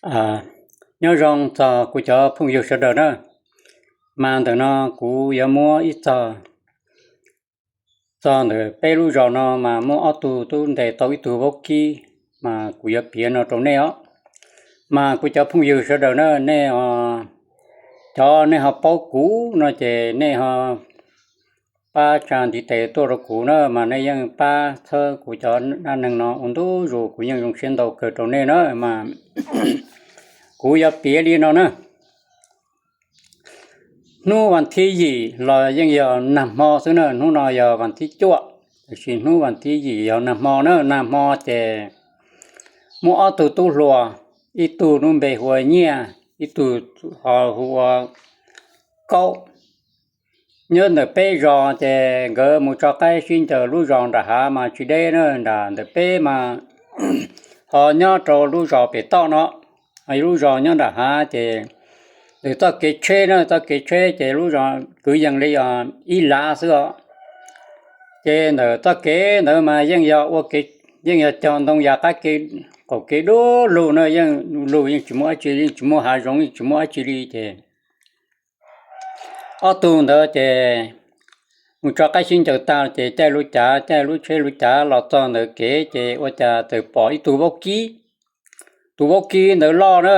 Nyob zoo txog kuv cov phooj ywg sawv daws na, mas ntawm no kuv yuav muab ib txog, txog ntawm peb lub zos no mas muaj ob tug tub ntes tau ib tug vaub kib, mas kuv yuav piav no rau nej os. Mas kuv cov phooj ywg sawv daws na, nej, cov nej ho paub kuv no ces nej ho pab tsa ntiv tes tuaj rau kuv na, mas nej yeej pab txhawb kuv cov dab neeg no ua ntu zus, kuv yeej zoo siab ntau kawg rau nej na. Mas kuv yuav piav li no na. Hnub vas thib yim los yeej yog nag hmo xwb na, hnub no yog vas thib cuaj, tiam sis hnub vas thib yim yog nag hmo na, nag hmo ces muaj ob tug tub hluas, ib tug lub npe hu ua Nyiaj, ib tug ho hu ua Kaub. Nyob ntawm peb zos ces nkawd mus tso qaib sib ncaws lub zos nram hav mas tsis deb na, nram ntawm peb mas ho nyob rau lub zos pem toj no, lub zos nyob nram hav ces ntawm txoj kev tsheb na, txoj kev tsheb ces lub zos kwv yees li ib lav xwb os. Ces ntawm txoj kev ntawd mas yeej yog ua, yeej yog cog ntoo yas qab kev, qaum kev dub lug na, yeej lug yeej tsis muaj dab tsi, yeej tsis muaj hav zoov, yeej tsis muaj dab tsi li ces ob tug ntawd ces mus tso qaib sib ncaws tag ces caij lub cav, caij lub tsheb lub cav los txog ntawd kev ces ua cas txawm pom ib tug vaub kib. Tus vaub kib ntawd loj na,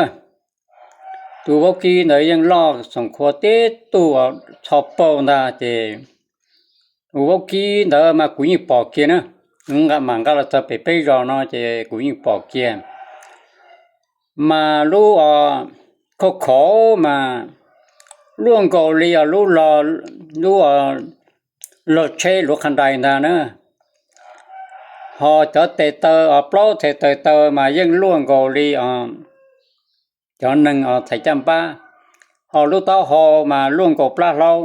tus vaub kib ntawd yeej loj xoom khua tib tug txho paug ntag ces tus vaub kib ntawd mas kuv yeej pom kiag na, nqa mam nqa los txog pem peb zos no ces kuv yeej pom kiag. Mas lub khauj khaum mas luaj nkaus li os, lub, lub log tsheb luv qha dais ntag na. Ho cov tes taw os, plaub txhais tes taw mas yeej luaj nkaus li os cov neeg os txhais caj npab. Ho lub taub hau mas luaj nkaus plab hlaub.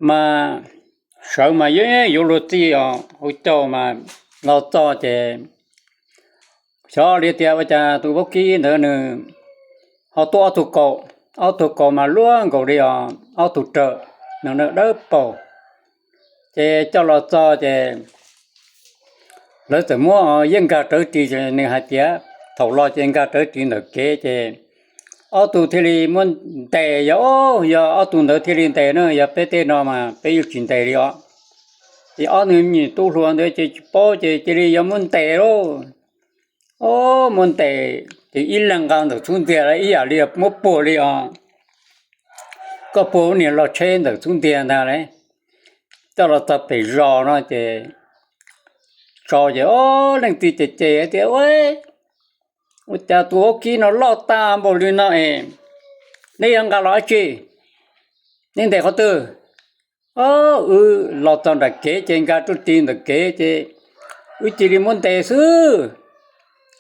Mas sawv mas yeej yuav luag txij os, ua caug mas los txog ces xyov li tias ua cas tus vaub kib ntawd nws ho tuaj ob tug kaus, ob tug kaus mas luaj nkaus li os ob tug rawm no dawb paug. Ces coj los txog ces lawv txawm muab yeej nkag rawv ris, nws hais tias thaum los ces nkag rawv ris ntawm kev ces ob tug thiaj li muab ntes, yog, yog ob tug ntawd thiaj li ntes na, yog peb tej no mas peb yuav tsis ntes li os. Ces ob tug me nyuam tub hluas ntawd ces tsis paub ces cia li yuav muab ntes lauj. Ob, muab ntes ces ib leeg nqa ntawm xub ntiag ib yam li muab puag li os, koj puag ub niag log tsheb ntawm xub ntiag ntag lauj. Coj los txog pem zos no ces tso ces ob leej txiv ces ces tias, ua cas tus vaub kib no loj tag npaum li no es neb yuav nqa los dab tsi? Neb ntes qhov twg? Ob, wb los txog nram kev ces nkag rawv ris ntawm kev ces wb cia li muab ntes xwb.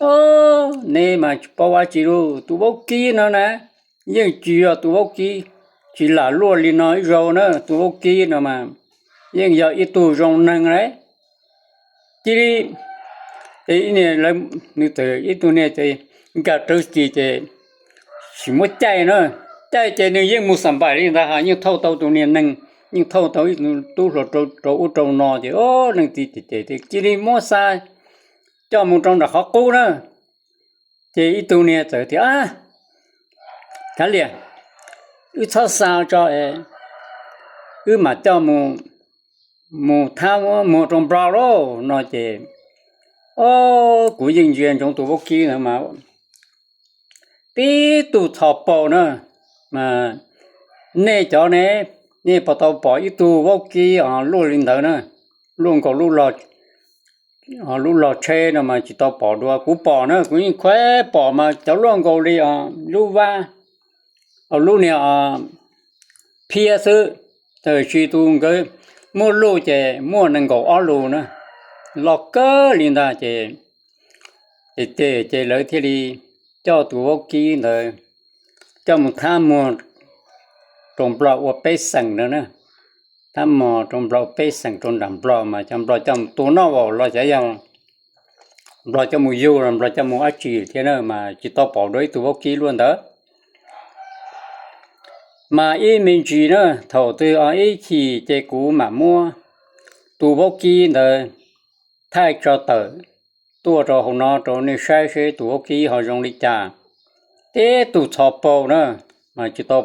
Ob, neb mas tsis paub dab tsi lauj, tus vaub kib no na yeej tsis yog tus vaub kib, tsis lam luaj li no ib zaug na, tus vaub kib no mas yeej yog ib tug zoo neeg lauj. Cia li, nws txawm ib tug niag ces nkag rawv ris ces tsis muab caij na, caij ces nws yeej mus xam npaim li ntag, yeej thauj tau tus niag neeg, yeej thauj tau ib tug tub hluas rau ub rau no ces ob leej txiv ces ces cia li muab xa coj mus rau nram qhov qub na. Ces ib tug niag txawm tias, kav liam, wb txhob xa tso, wb mam coj mus thab muag rau Nplog lauj no ces, ob, kuv yeej ntsia ntsoov tus vaub kib ntawd mas tib tug txho paug na, mas nej cov ne, nej puas tau pom ib tug vaub kib luaj li ntawd na, luaj nkaus lub log tsheb no mas tsis tau pom dua, kuv pom na, kuv yeej khuav pom mas cov luaj nkaus li lub vab, lub niag phiab xwb, tab sis tus nkawd muaj luj ces muaj nees nkaum ob lus na, loj kawg li ntag ces, ces, ces lawv thiaj li coj tus vaub kib ntawd coj mus thab muag rau Nplog ua pej xeem no na. Thab muag rau Nplog ua pej xeem rau nram Nplog mas cov Nplog coj mus tua noj vaum los xyov yog Nplog coj mus yug los Nplog coj mus dab tsi thiab na mas tsis tau pom dua ib tug vaub kib luaj ntawd. Mas ib me ntsis na, thaum twg ib chim ces kuv mam muab tus vaub kib ntawd thaij tso tawm tuaj rau hauv no rau nej saib seb tus vaub kib ho zoo li cas. Teb tus txhos paug na, mas tsis tau,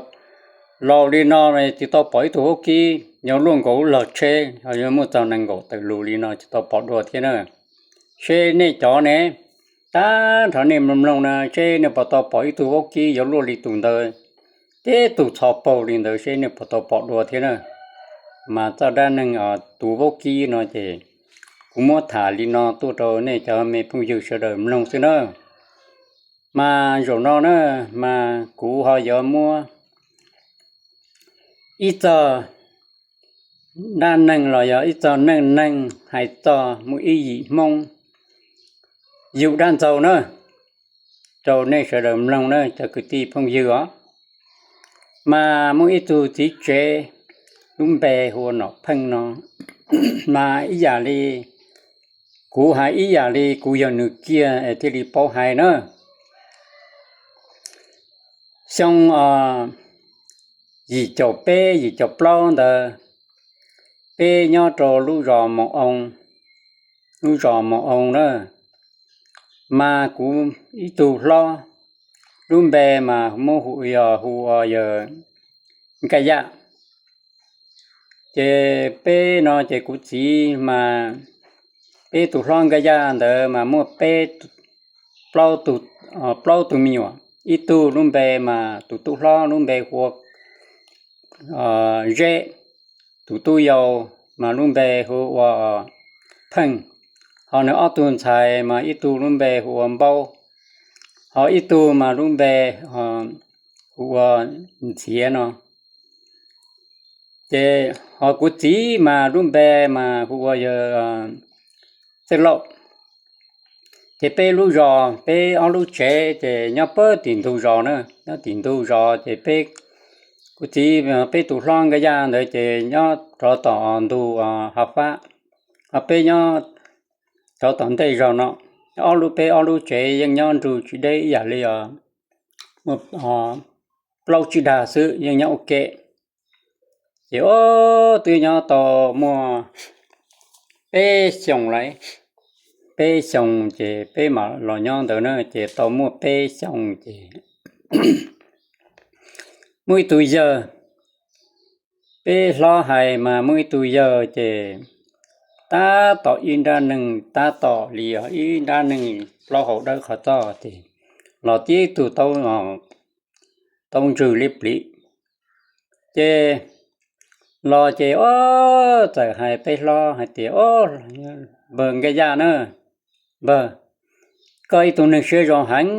laus li no tsis tau pom ib tug vaub kib yuav luaj nkaus lub log tsheb ho yuav muaj txog nees nkaum tawm lus li no tsis tau pom dua thiab na. Seb nej cov ne, tag nrho nej mloog mloog na seb nej puas tau pom ib tug vaub kib yuav luaj li tus ntawd, teb tus txhos paug li ntawd seb nej puas tau pom dua thiab na. Mas txoj dab neeg tus vaub kib no ces kuv muab tham li no tuaj rau nej cov me phooj ywg sawv daws mloog xwb na. Mas zaum no na, mas kuv ho yuav muab ib txog dab neeg los yog ib txog neej neeg hais txog muaj ib yim Hmoob yug dab ntxaug na, rau nej sawv daws mloog na cov kwv tij phooj ywg os. Mas muaj ib tug txiv tsev lub npe hu ua Nom Pheej no, mas ib yam li kuv hais ib yam li kuv yog nws kiag es thiaj li paub hais na. Xyoo yim caum peb yim caum plaub ntawd, peb nyob rau lub zos Moos Oo, lub zos Moos Oo na, mas kuv ib tug hlob, lub npe mas muab hu yog hu ua yawg Nkaj Yaj. Ces peb no ces kuv txiv mas, peb tus hlob Nkaj Yaj ntawd mas muaj peb, plaub tug, plaub tug me nyuam, ib tug lub npe mas tus tub hlob lub npe hu ua Zeb, tus tub yau mas lub npe hu ua Pheej, ho nws ob tug ntxhais mas ib tug lub npe hu ua Npaub, ho ib tug mas lub npe hu ua Ntxiav no. Ces ho kuv txiv mas lub npe mas hu ua yawg Txawj Lauj. Ces peb lub zos, peb ob lub tsev ces nyob pem tim ntug zos na, nyob tim ntug zos ces peb, kuv txiv, peb tus hlob Nkaj Yaj ntawd ces nyob rov tom ntug Hav Fab, ho peb nyob rov tom ntej zos no. Ob lub, peb ob lub tsev yeej nyob nrug tsis deb ib yam li plaub tsib dag xwb yeej nyob ua ke. Ces o, twb nyob tau muaj peb xyoos lawm, peb xyoos ces peb mam los nyob ntawd na, ces tau muaj peb xyoos ces muaj ib tug yawg, peb hlob hais mas muaj ib tug yawg ces tab tom ib nrab neeg, tab tom li ib nrab neeg plaub hau dawb qhov txoj ces los tib tug taub ntswg liab pliv. Ces los ces o, txawm hais peb hlob hais tias, o, npawg Nkaj Yaj na, npawg, koj ib tug neeg siab zoo heev,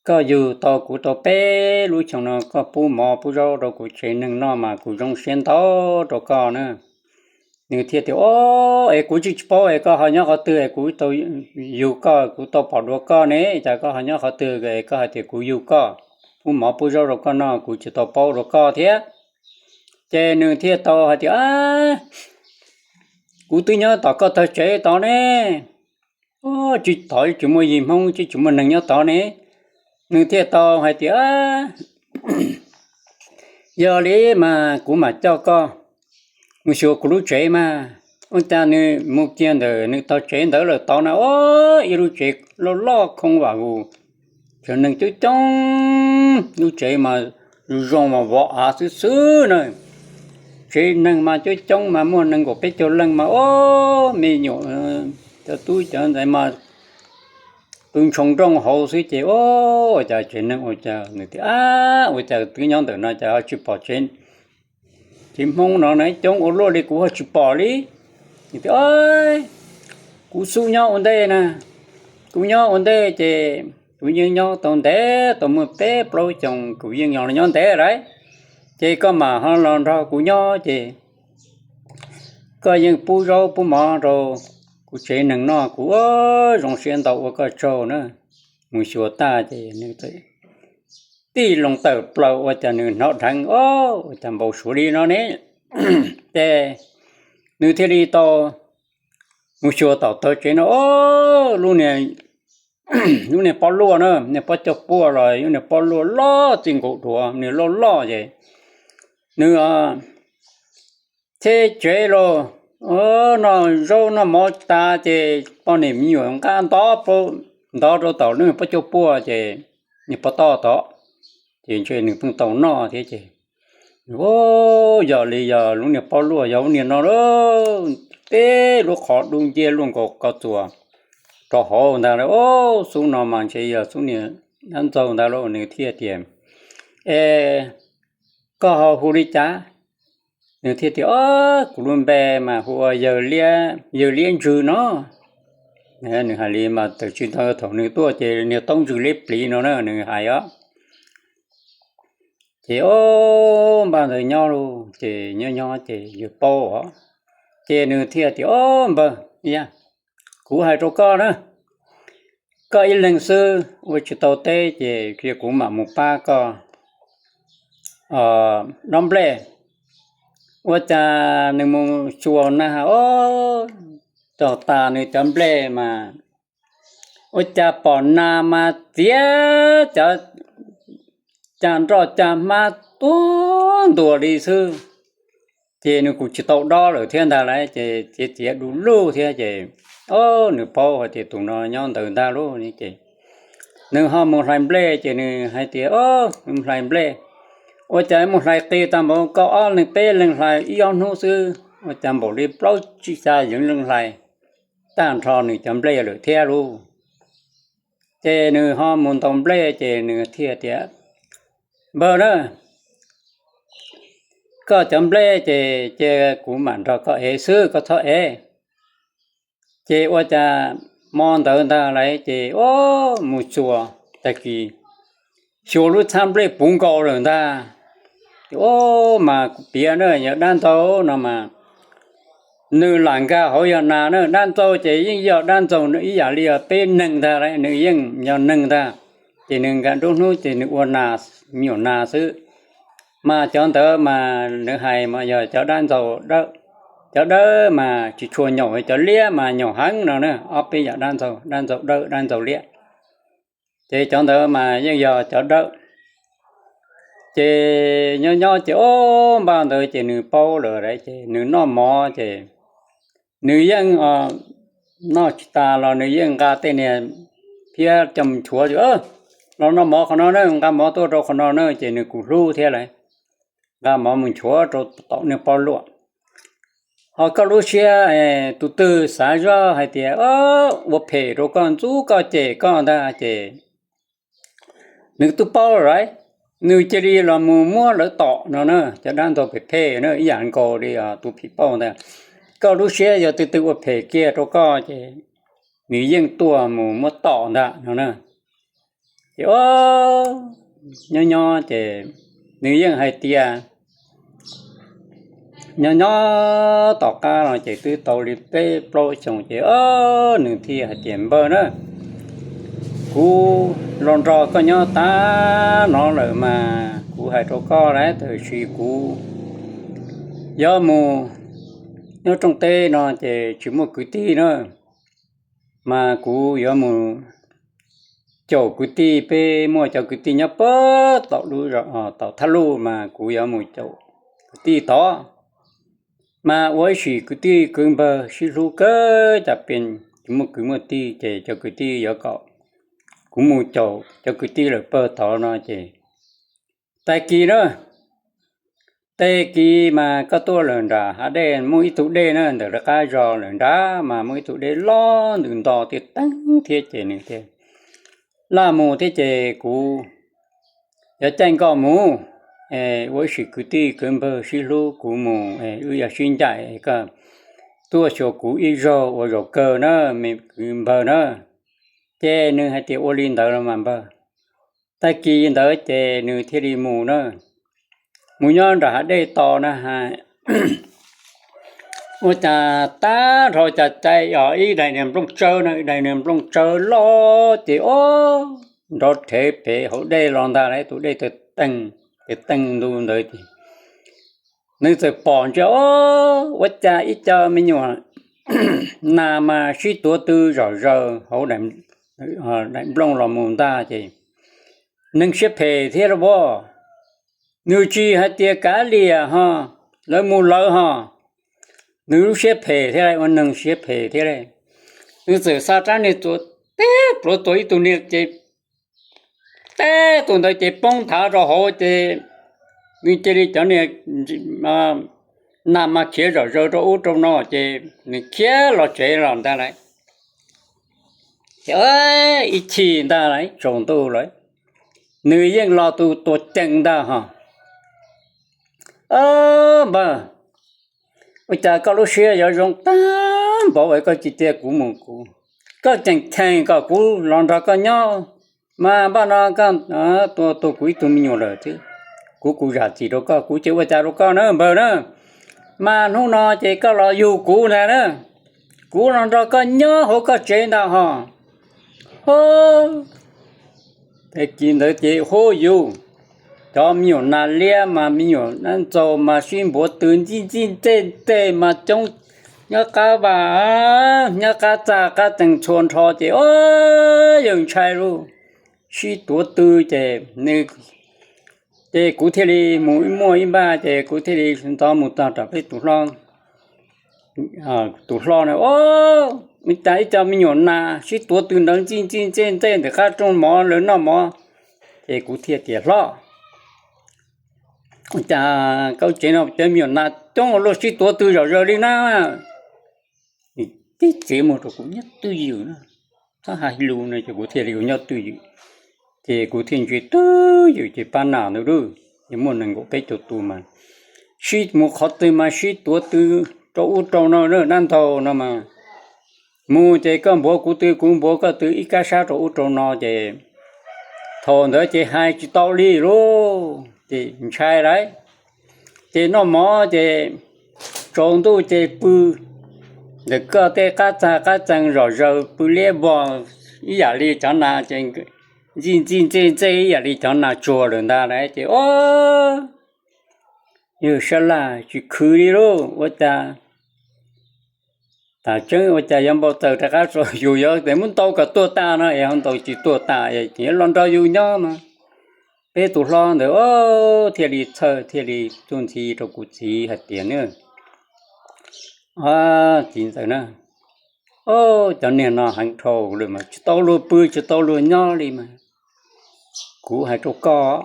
koj yug tau kuv tau peb lub xyoo no koj pub mov pub zaub rau kuv tsev neeg noj mas kuv zoo siab ntau rau koj na. Nws thiaj tias, o, es kuv tsis tsis paub es koj ho nyob qhov twg es kuv tau yug koj, kuv tau pom dua koj ne, cas koj ho nyob qhov twg es koj hais tias kuv yug koj, pub mov pub zaub rau koj noj kuv tsis tau paub dua koj thiab. Ces nws thiaj tau hais tias, kuv twb nyob tom koj tog tsev tod ne, tsis tod tsis muaj yim Hmoob tsis tsis muaj neeg nyob tod ne. Nws thiaj tau hais tias, yog li mas kuv mam coj koj mus xyuas kuv lub tsev mas. Ua cas nws mus kiag ntawm nws tog tsev ntawd lawm tod na, o, ib lub tsev loj loj khoo vam vus, tsev neeg coob coob, lub tsev mas zoo zoo mas vov av xwb xwb na. Tsev neeg mas coob coob mas muaj nees nkaum peb caug leej mas o, me nyuam, cov tub cov ntxhais mas tu ntshoo nrooj hauv xwb ces o, ua cas tsev neeg ua cas nws tias, ua cas twb nyob ntawm no cas ho tsis pom tsev, tsev Hmoob no na coob ua luaj li kuv ho tsis pom li. Nws tias, kuv xub nyob ua ntej na, kuv nyob ua ntej ces kuv yeej nyob tau ntev tau muaj peb plaub xyoos kuv yeej los nyob ntev lawm. Ces koj mam ho los nrog kuv nyob ces koj yeej pub zaub pub mov rau kuv tsev neeg noj kuv zoo siab ntau ua koj tsaug na. Mus xyuas tag ces nws tij loo tawm plaws ua cas nws hnov dheev o, ua cas npau suav li no ne. Ces nws thiaj li tau mus xyuas tom tog tsev no o, lub niag pob luaj na, niag pob coj puaj los lub niag pob luaj loj txij nkaus duav nws loj loj ces nws cheb tsev los noj zaub noj mov tas ces poj niam me nyuam nqa ntov, ntov rau tom nws pob cuag puag ces nws pov toj tod, ces ntshe nws pheej tau noj thiab ces, o, yog li yog lub niag pob luaj yog lub niag no lawm, teb lub qhov dub nciab luaj nkaus ko txuas rau hauv ntag lauj. O, xub no mas ntshe yog xub niag dab ntxaug ntag lauj. Nws thiaj tias, Es koj ho hu li cas? Nws thiaj tias, O, kuv lub npe mas hu ua Yawg Liab Ntswg no. Nws hais li mas tam sim ntawd thaum nws tuaj ces niag taub ntswg liab pliv no na nws hais os. Ces o, npawg ntawd nyob lauj, ces nyob nyob ces yawg paub os. Ces nws thiaj tias, O npawg, kuv hais rau koj na, koj ib leeg xwb ua tsis tau teb ces kuv mam mus pab koj dob nplej. Ua cas nws mus xyuas na, o, txog tas nws cov nplej mas ua cas pom nas mas txiav cov cag nroj cag hmab tuag ntuas li xwb. Ces nws kuj tsis tau dob lawm thiab ntag lauj, ces txiav txiav du lug thiab ces, o, nws paub hais tias tus no nyob ntawd ntag lauj. Ces nws ho mus hlais nplej ces nws hais tias, O, mus hlais nplej, ua cas mus hlais qis tag npaum koj ob leeg peb leeg hlais ib ob hnub xwb, ua cas npaum li plaub tsib xya yim leej hlais tag nrho nws cov nplej lawm thiab lauj. Ces nws ho mus ntaus nplej ces nws thiaj tias, Npawg na, koj cov nplej ces cia kuv mam nrog koj ev xwb, koj txhob ev. Ces ua cas hmo ntawd ntag lauj ces, o, mus xyuas, tag kis xyuas lub txhab nplej puv nkaus lawm ntag. Ces, o, mas kuv piav na, yog dab ntxaug no mas nws lam nkag hauv yog nas na, dab ntxaug ces yeej yog dab ntxaug ib yam li yog peb neeg ntag lauj, nws yeej yog neeg ntag. Ces nws nkag nruab hnub ces nws ua nas, me nyuam nas xwb. Mas cov ntawd mas nws hais mas yog cov dab ntxaug dawb, cov dawb mas tsis tshua nyaum, cov liab mas nyaum heev no na, ob peb yam dab ntxaug, dab ntxaug dawb dab ntxaug liab. Ces cov ntawd mas yeej yog cov dawb. Ces nyob nyob ces, o, npawg ntawd ces nws paub lawm lauj, ces nws noj mov ces nws yeej noj tsis tas los nws yeej nqa tej niag phiab coj mus nchuav, Los noj mov qhov no na, nqa mov tuaj rau qhov no na, ces nws kuj hlub thiab lauj. Nqa mov mus nchuav rau tom niag pob luaj. Ho koj lub siab, tus twg xav zoj hais tias ua phem rau koj, ntxub koj, cem koj ntag ces nws twb paub lawm, nws cia li los mus muab lawv tom no na, cov dab ntxaug phem phem na, ib yam nkaus li tus phim pauj ntag. Koj lub siab yog twg twg ua phem kiag rau koj ces nws yeej tuaj mus muab tom ntag no na. Ces, o, nyob nyob ces nws yeej hais tias, nyob nyob tom qab no ces twb tau li peb plaub xyoos ces, o, nws thiaj hais tias, Npawg na, kuv los nrog koj nyob tas no lawm mas kuv hais rau koj lauj, tab sis kuv yuav mus, nyob rooj teb no ces tsis muaj kwv tij na, mas kuv yuav mus caum kwv tij, peb muaj cov kwv tij nyob puag tom lub, tom thaj luj mas kuv yuav mus caum kwv tij tod. Mas ua ib sim kwv tij kwv npawg sib hlub kawg, cas pes tsis muaj kwv muaj tij ces cov kwv tij yuav kom kuv mus caum cov kwv tij lawm pawg tod no ces, tag kis na, tag kis mas koj tuaj lawm nram hav dej muaj ib tug dej na, ntawm lawv qab zos lawm nrad mas muaj ib tug dej loj ntws nto tiaj teeb thiab ces nws tias, Laj mus thiab ces kuv yuav caij nkoj mus, ua ib sim kwv tij kwv npawg sib hlub, kuv mus, wb yog sib ncaim, koj tuaj xyuas kuv ib zaug ua zaum kawg na, me kwv npawg na. Ces nws hais tias, Ua li ntawd los mas npawg. Tag kis ntawd ces nws thiaj li mus na, mus nyob nram hav dej tos na has. Ua cas tag nrho cas cais ib daim niag nplooj tsawb na, ib daim niag nplooj tsawb loj ces, o, nrov rhev pem hauv dej los ntag lauj, tus dej tawg teej ntu ntawd ces nws txawm pom ntsia, o, ua cas ib co me nyuam nas mas sib tuav tw zom zaws hauv daim nplooj los mus ntag ces, neeg siab phem thiab lauj, nws tsis hais tias kav liam ho, lawv mus lawv ho, nws lub siab phem thiab, ua neeg siab phem thiab li. Nws txawm xa rab niag txuas teb pluav tua ib tug niag ces teb tus ntawd ces poob nthav rau hauv ces nws cia li cov niag nas mas khiav zom zaws rau ub rau no ces nws khiav los tsev los ntag lauj. Ces ib chim ntag lauj, tsaus ntuj lawm, nws yeej los tus tuag cees ntag ho. Npawg, ua cas koj lub siab yuav zoo tag npaum es koj tsis cia kuv mus? Kuv, koj tseem cheem kom kuv los nrog koj nyob, mas npaj no koj tua kuv ib tug me nyuam lawm thiab. Kuv kuv zam txim rau koj, kuv ces ua cas rau koj na npawg na. Mas hnub no ces koj los yug kuv ntag na, kuv los nrog koj nyob hauv koj tsev ntag ho. Hu, tag kis ntawd ces hu yus, cov me nyuam nas liab mas me nyuam nab ntxaug mas sib npuav tw ntxij ntxij ntxej ntxej mas coob, nyob qab vaj, nyob qab txaj qab txees txhua nrho ces o, yeej ntshai lauj, sib tuav tw ces nws, ces kuv thiaj li mus muaj ib npaj ces kuv thiaj li ntxov mus txog rau peb tus hlob, tus hlob na, o, cas ib co me nyuam nas sib tuav tw ntawd ntxij ntxij ntxej ntxej ntawm qab rooj mov lawv noj mov, ces kuv thiaj tias hlob, cas koj tsev no cov me nyuam nas coob ua luaj sib tuav tw zom zaws li na. Tib txiv muag rau kuv nyob twj ywm na, txhob hais lus no ces kuv thiaj li ua nyob twj ywm. Ces kuv thiaj ntsia twj ywm ces pab nas ntawd lauj, ces muaj nees nkaum peb caug tus mas sib mus qhov twg mas sib tuav tw rau ub rau no, nab ntxaug no mas mus ces koj npuav kuv tw kuv npuav koj tw ib kab sab rau ub rau no ces thaum ntawd ces hais tsis tau li lauj, ces ntshai lauj. Ces noj mov ces tsaus ntuj ces pw ntawm koj tej qab txag qab txees zom zaws pw liab vog ib yam li cov nas ces ntxij ntxij ntxej ntxej ib yam li cov nas tsuag lawm ntag lauj. Ces o, yawg sab laj tsis khwv li lauj, ua cas tam tseeb ua cas yuav npau taws rov qab tso, yus yuav muab ntaus kom tuag tas no es ho ntaus tsis tuag tas es los nrog yus nyob mas. Peb tus hlob ntawd thiaj li txhawj thiaj li txuj ntxhi rau kuv txiv hais tias na, txiv ntxawm na, cov niag no heev dhau lawm mas tsis tau luag pw tsis tau luag nyob li mas. Kuv hais rau koj,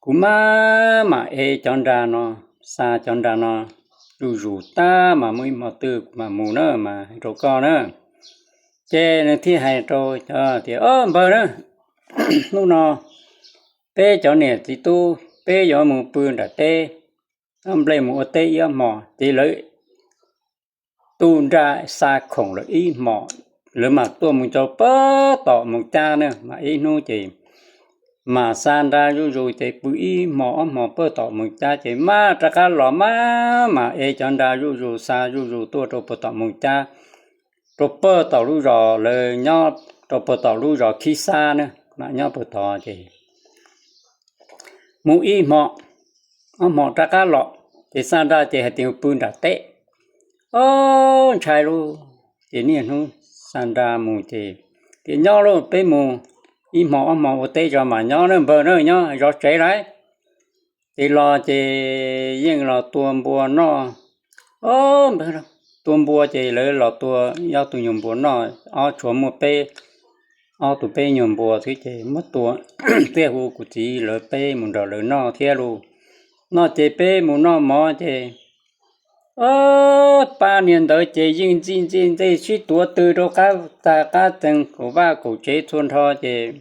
kuv mam mam ev cov nra no, xa cov nra no zuj zus tag mas muaj ib hmo twg kuv mam mus na mas hais rau koj na. Ces nws thiaj hais rau cov tias, o npawg na, hnub no peb cov niam txiv tub peb yuav mus pw nram teb, nplej mus ua teb ib ob hmo ces lawv tu nra xa khoom lawm ib hmo, lawv mam tuaj mus rau pem tom Moos Cab na, mas ib hnub ces mam xa nra zuj zus ces pw ib hmo ob hmo pem tom Moos Cab ces mam rov qab los mam mam ev cov nra zuj zus xa zuj zus tuaj rau pem tom Moos Cab, rau pem tom lub zos lawv nyob, rau pem tom lub zos Khib Xab na, mam nyob pem tod ces mus ib hmo ob hmo rov qab los, ces xa nra ces hais tias pw nram teb. O, ntshai lauj, ces niaj hnub xa nra mus ces tias nyob lauj, peb mus ib hmo ob hmo ua teb tso mam nyob na npawg na, nyob zov tsev lauj. Ces los ces yeej los tua npua noj. O, tua npua ces lawv los tua ob tug nyuag npua noj, ob tshuav muaj peb, ob tug peb nyuag npua xwb ces muab tua, thiaj hu kuv txiv lawv peb mus nrog lawv noj thiab lauj. Noj ces peb mus noj mov ces pab niag ntawd ces yeej ntxij ntxij ntxej sib tuav tw rau qab tag qab txees kaum vaj kaum tsev txhua nrho ces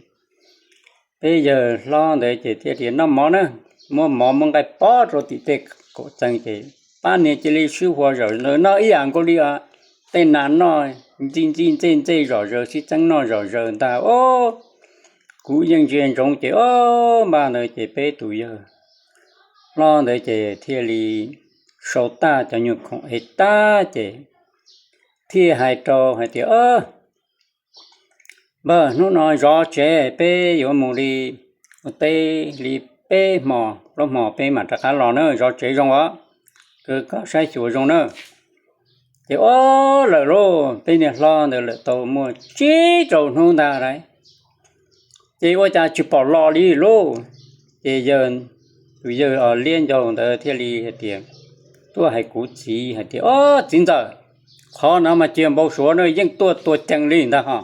peb yawg hlob ntawd ces thiaj tias noj mov na, muab mov muab nqaij pob rau tim tej kaum txees ces pab niag cia li sib hua zom zaws noj ib yam nkaus li tej nas noj, ntxij ntxij ntxej ntxej zom zaws sib txeeb noj zom zaws ntag. O, kuv yeej ntsia ntsoov ces o, npaj ntawd ces peb tus yawg hlob ntawd ces thiaj li sau tag cov nyuag khoom ev tag ces thiaj hais rau hais tias, npawg, hnub no zov tsev peb yuav mus li ua teb li peb hmo plaub hmo peb mam rov qab los na, zov tsev zoo os, koj saib xyuas zoo na. Ces o, lawm lauj, peb niag hlob ntawd lawm tau muaj tsib rau hnub ntag lauj, ces ua cas tsis pom los li lauj. Ces yawg, tus yawg liab ncaug ntawd thiaj li hais tias, tuaj hais kuv txiv hais tias, Ob, txiv ntxawm, qhov no mas cia npau suav na, yeej tuaj tua cees li ntag ho.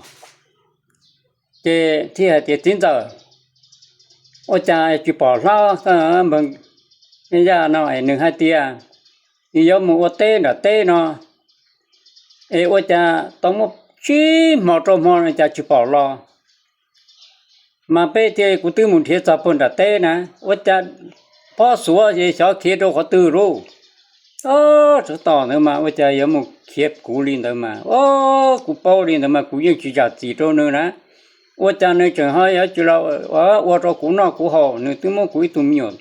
Ces thiaj hais tias, Txiv ntxawm, ua cas tsis pom hlob npawg Yaj no es nws hais tias nws yuav mus ua teb nram teb no, es ua cas tau muaj tsib hmo rau hmo no cas tsis pom los? Mas peb thiaj, kuv twb mus nrhiav txog puag nram teb na, ua cas phob xuav es xyov khiav rau qhov twg lauj. Ob, tsov tom ntawd mas ua cas yuav mus khiav kuv li ntawd mas, ob, kuv paub li ntawd mas kuv yeej tsis zam txim rau nws na. Ua cas nws tseem ho yuav tsis los ua rau kuv noj kuv haus, nws twb muab kuv ib tug me nyuam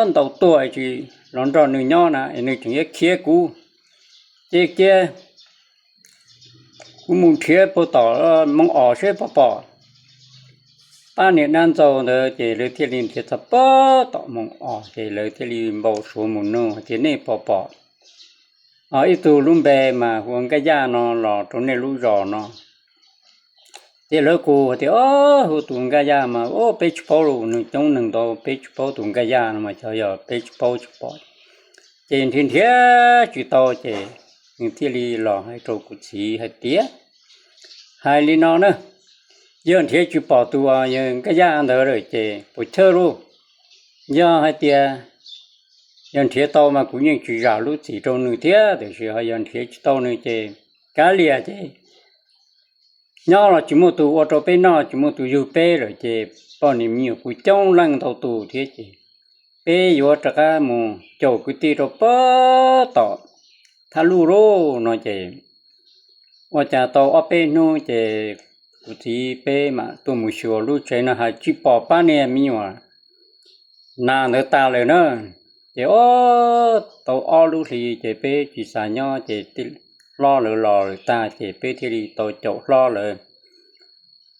ntaus tuag tsis los nrog nws nyob na, es nws tseem yuav khiav kuv. Ces cia kuv mus nrhiav puag tom Moos Os seb puas pom pab niag dab ntxaug ntawd. Ces lawv thiaj li nrhiav txog puag tom Moos Os, ces lawv thiaj li npau suav mus nug tias, Nej puas pom ib tug lub npe mas hu ua Nkaj Yaj no los rau nej lub zos no? Ces lawv kuj hais tias, Ob, hu tus Nkaj Yaj mas, ob, peb tsis paub los, nws coob neeg ntau, peb tsis paub tus Nkaj Yaj no mas xyov yog peb tsis paub tsis pom. Ces nrhiav nrhiav tsis tau, ces nws thiaj li los hais rau kuv txiv hais tias, Hais li no na, yog nrhiav tsis pom tus yawg Nkaj Yaj ntawd lawm ces puas chawj lauj. Yog hais tias yog nrhiav tau mas kuv yeej tsis zam lub txim rau nws thiab, tiam sis ho yog nrhiav tsis tau nws ces kav liam ces nyob los tsis muaj tus ua rau peb noj, tsis muaj tus yug peb lawm ces poj niam me nyuam kuj coob leej ntau tus thiab ces peb yuav rov qab mus caum kwv tij rau puag tom Thaj Luj lauj no ces ua cas tau ob peb hnub ces kuv txiv peb mam tuaj mus xyuas lub tsev no hais tsis pom pab niag me nyuam nas ntawd tas lawm na. Ces ob, tau ob lub hlis ces peb tsis xav nyob ces hlob lawv los lawm tag ces peb thiaj li tau caum hlob lawv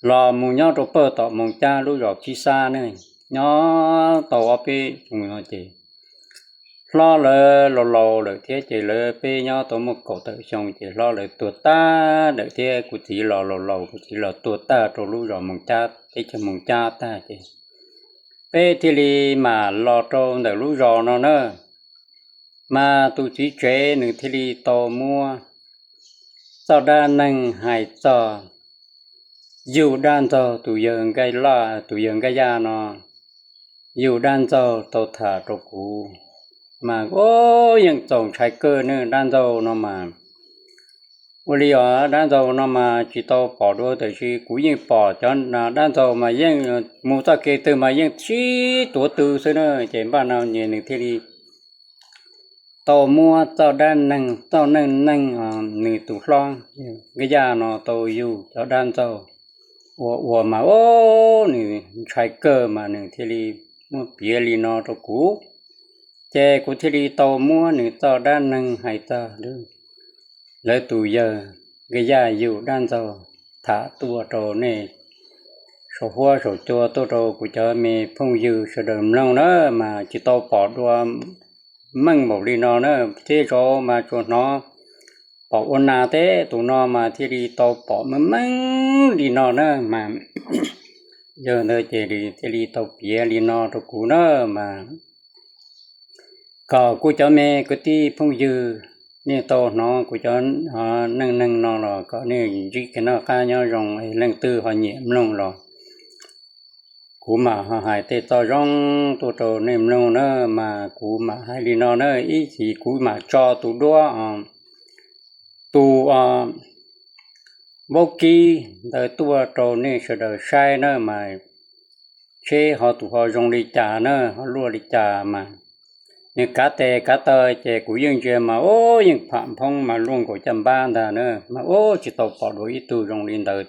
los mus nyob rau puag tom Moos Cab lub zos Khib Xab ne. Nyob tau ob peb xyoo no ces hlob lawv laus laus lawm thiab ces lawv peb nyob tau muaj kaum tawm xyoo ces hlob lawv tuag tag lawm thiab kuv txiv los laus laus, kuv txiv los tuag tag rau lub zos Moos Cab, teb chaws Moos Cab tag ces peb thiaj li mam los rau ntawm lub zos no na. Mas tus txiv tsev nws thiaj li tau muab txoj dab neeg hais txog yug dab ntxaug tus yawg Nkaj Laj, tus yawg Nkaj Yaj no, yug dab ntxaug tau tham rau kuv. Mas yeej txaus ntshai kawg ne, dab ntxaug no mas ua li os, dab ntxaug no mas tsis tau pom dua tiam sis kuv yeej pom cov dab ntxaug mas yeej mus txoj kev twg mas yeej sib tuav tw xwb na. Ces npaj no ces nws thiaj li tau muab txoj dab neeg, txoj neej neeg nws tus hlob Nkaj Yaj no tau yug cov dab ntxaug ua ua mas ub nws ntshai kawg mas nws thiaj li muab piav li no rau kuv. Ces kuv thiaj li tau muab nws txoj dab neeg hais txog lawv tus yawg Nkaj Yaj yug dab ntxaug tham tuaj rau nej saum huab saum cua, tuaj rau kuv cov me phooj ywg sawv daws mloog na. Mas tsis tau pom dua meej npaum li no na, thiab zaum mas tsuas hnov pom ua nas teb, tus no mas thiaj li tau pom meej meej li no na. Mas yog ntawd ces thiaj li tau piav li no rau kuv na. Mas kom kuv cov me kwv tij phooj ywg, nej tau hnov kuv cov neej neeg no los kom nej ntsib kev noj qab nyob zoo, leej twg ho nyiam mloog los kuv mam ho hais tej txoj zoo tuaj rau nej mloog na. Mas kuv mam hais li no na, ib chim kuv mam tso tus duab, tus vaub kib ntawd tuaj rau nej sawv daws saib na. Mas seb ho tus ho zoo li cas na, ho luaj li cas mas nws kav tes kav taw ces kuv yeej ntsia mas ub yeej pham nphoob mas luaj nkaus caj npab ntag na. Mas ub tsis tau pom dua ib tug zoo li ntawd.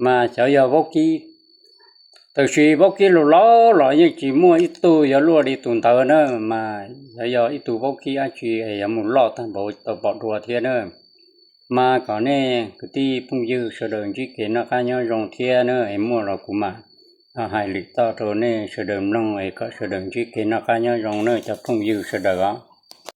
Mas xyov yog vaub kib, tab sis vaub kib laus laus los yeej tsis muaj ib tug yuav luaj li tus ntawd na. Mas xyov yog ib tug vaub kib dab tsi es yuav mus loj tag npaum tsis tau pom dua thiab na. Mas kom nej kwv tij phooj ywg sawv daws ntsib kev noj qab nyob zoo thiab na, es muaj los kuv mam hais lwm txoj rau nej sawv daws mloog es kom sawv daws ntsib kev noj qab nyob zoo na cov phooj ywg sawv daws os.